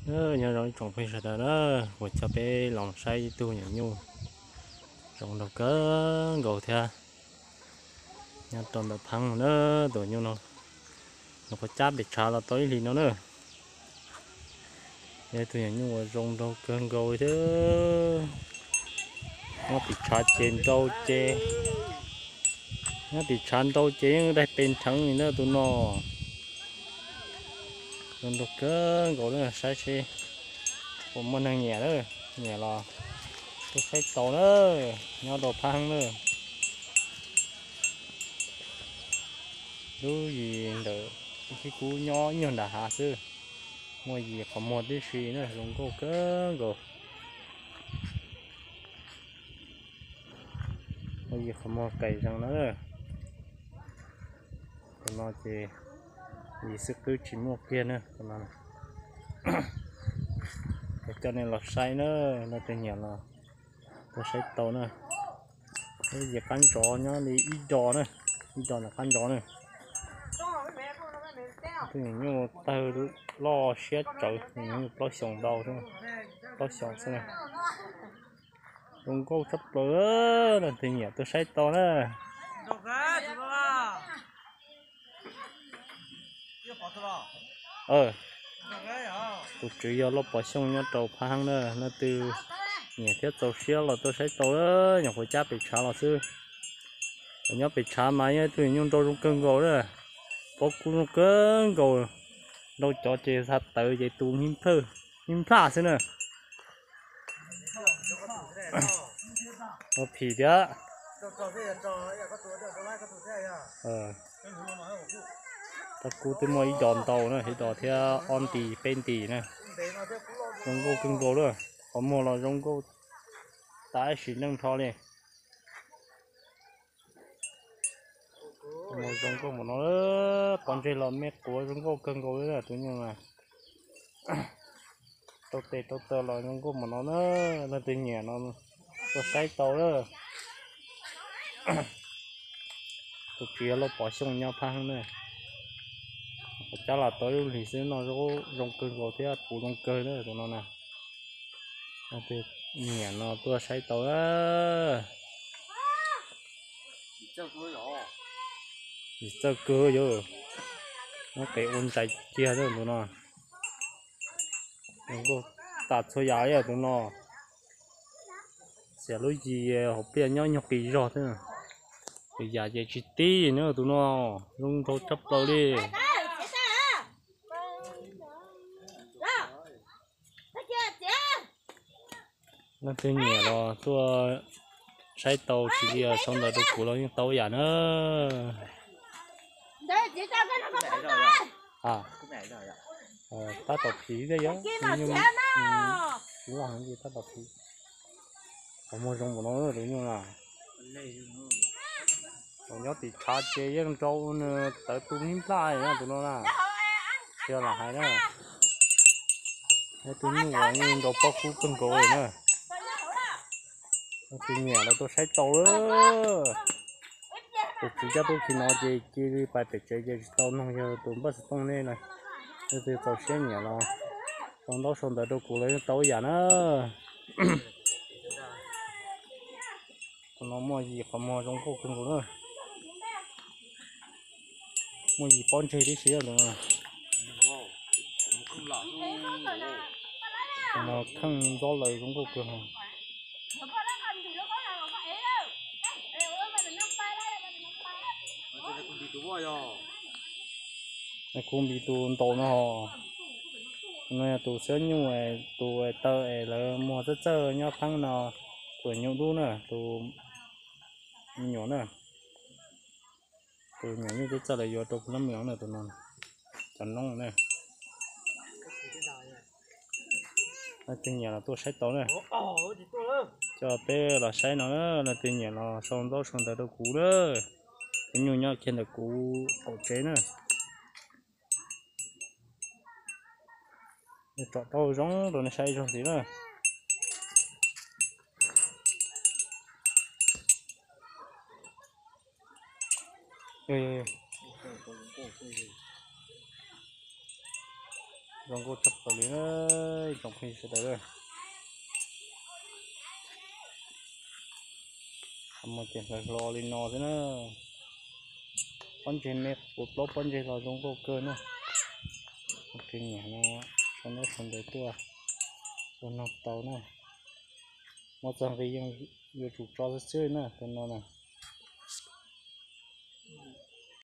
Nyob zoo ib tsoom phooj ywg sawv daws na, kuv coj peb los saib ib tug nyuam nyuj zoo nraug kawg nkaus thiab. Nyob rau ntawm Pheeb na, tus nyuj no, nws qhuav cab pem tshav los tau ib hlis no na. Yog ib tug nyuam nyuj uas zoo nraug kawg nkaus thiab. Nyob tim tshav ces nrau ces, nyob tim tshav nrau ces yeej daig pes nrheev li na tus no. Zoo nraug kawg nkaus na, saib seb puas muaj neeg nyiam na, nyiam los tuaj saib tau na, nyob rau Phab Heeb na. Lub yim ntawm Khib Kub nyob ib nyuag nram hav xwb, muaj yim qhov muag tib si na, zoo nkauj kawg nkaus. Muaj yim qhov muag kaim zees na. Tus no ces yim xwb qwb tsis muaj kiag na tus no. Kuv coj nej los saib na, leej twg nyiam los tuaj saib tau na. Lub yim qab ntsov nyob li ib do na, ib do ntawm qab ntsov na. Tus nyuam nyuj tawg loj siab tsawv, nyuam nyuj plaub xyoos ntau, plaub xyoos xwb na. Zoo nkauj tshaj plaws, leej twg nyiam tuaj saib tau na. Tus tswv yog Lauj Pov Xyooj nyob rau Phab Heeb na, leej twg nyiam thiab txaus siab los tuaj saib tau, nyuam qhuav cab pem tshav los xwb. Nyob pem tshav mas yog ib tug nyuj nraug zoo kawg nkaus na, pob kub zoo kawg nkaus, nraug cov ces xa tawv ces tu nib nplaj xwb na. Ua phim thiab. Pob kub twb muaj ib do ntau na, ib do thiab ob nti peb nti na. Zoo nkauj kawg nkaus lawm, qhov muag los zoo nkauj tas sim neej nrho li. Zoo nkauj npaum no, pov ntseg los me quav zoo nkauj kawg nkaus li tus nyuj na. Rau tes rau taw los zoo nkauj npaum no na, leej twg nyiam no tuaj saib tau lawm. Tus tswv yog Lauj Pov Xyooj nyob Phab Heeb na. Kuv cab los tau ib hlis xwb noj zaub zoo kawg nkaus thiab puv zoo kawg na tus no na. Leej twg nyiam no tuaj saib tau. Yim txawj kawg yog, muab qev ua ntsais kiag tus no. Zoo nkauj tas txhua yam li tus no. Xiam lub yim hauv pliaj nyob nyuag qis zog thiab. Lwm yam ces tsis tib na tus no, zoo nraug tshaj plaws li. Leej twg nyiam los tuaj saib tau, tsis li sau ntawv rau kuv los yeej tau yam na. Tab tom phiv thiab yog, tab tom phiv, qhov muag zoo npaum no tus nyuj na. Thaum nyob tim tshav ces yeej nrau nws tawv tu nib nplaj tus no na. Tsis yog lam hais na, tus nyuj uas yeej nrau pob kub kawg nkaus li na. Leej twg nyiam los tuaj saib tau lawm. Tus tswv cab tub khi no ces cia li pais pem tsev ces tsis tau noog yog tus npawj xov tooj nej na. Leej twg txaus siab nyiam los sau ntaub sau ntawv rau kuv los yeej tau yam na. Tus no muaj yim qhov muag zoo nkauj kawg nkaus na. Muaj yim pob ntseg tib si tus no. Tus no kheej ntxob laws zoo nkauj kawg. Kuv npis tus ntaus no, no yog tus xib nyuj, tus taw es lawv muag txawj txawj nyob Pheeb no, tus nyuj dub na, tus me nyuam na, tus nyuam nyuj txawj txawj lawv yuav rau kuv nab me nyuam na tus no, cov noob na. Leej twg nyiam los tuaj saib tau na. Coj peb los saib no, leej twg nyiam los sau ntaub sau ntawv rau kuv na. Tus nyuj nyob kiag ntawm kuv qaum tsev na. Tsom tau zoo rau nej saib ib zaug ntxiv na. Zoo nkauj tshaj plaws li na, tsoom phooj ywg sawv daws. Hmo ces hlawv hlo li no xwb na. Pob ntseg me quav plaub pob ntseg los zoo nkauj kawg na. Ua ke nyiam no sau neb sau ntawv tuaj, tuaj nug tau na. Muab txog nqi yeej yuav tsum tso xwb xwb na, tus no na.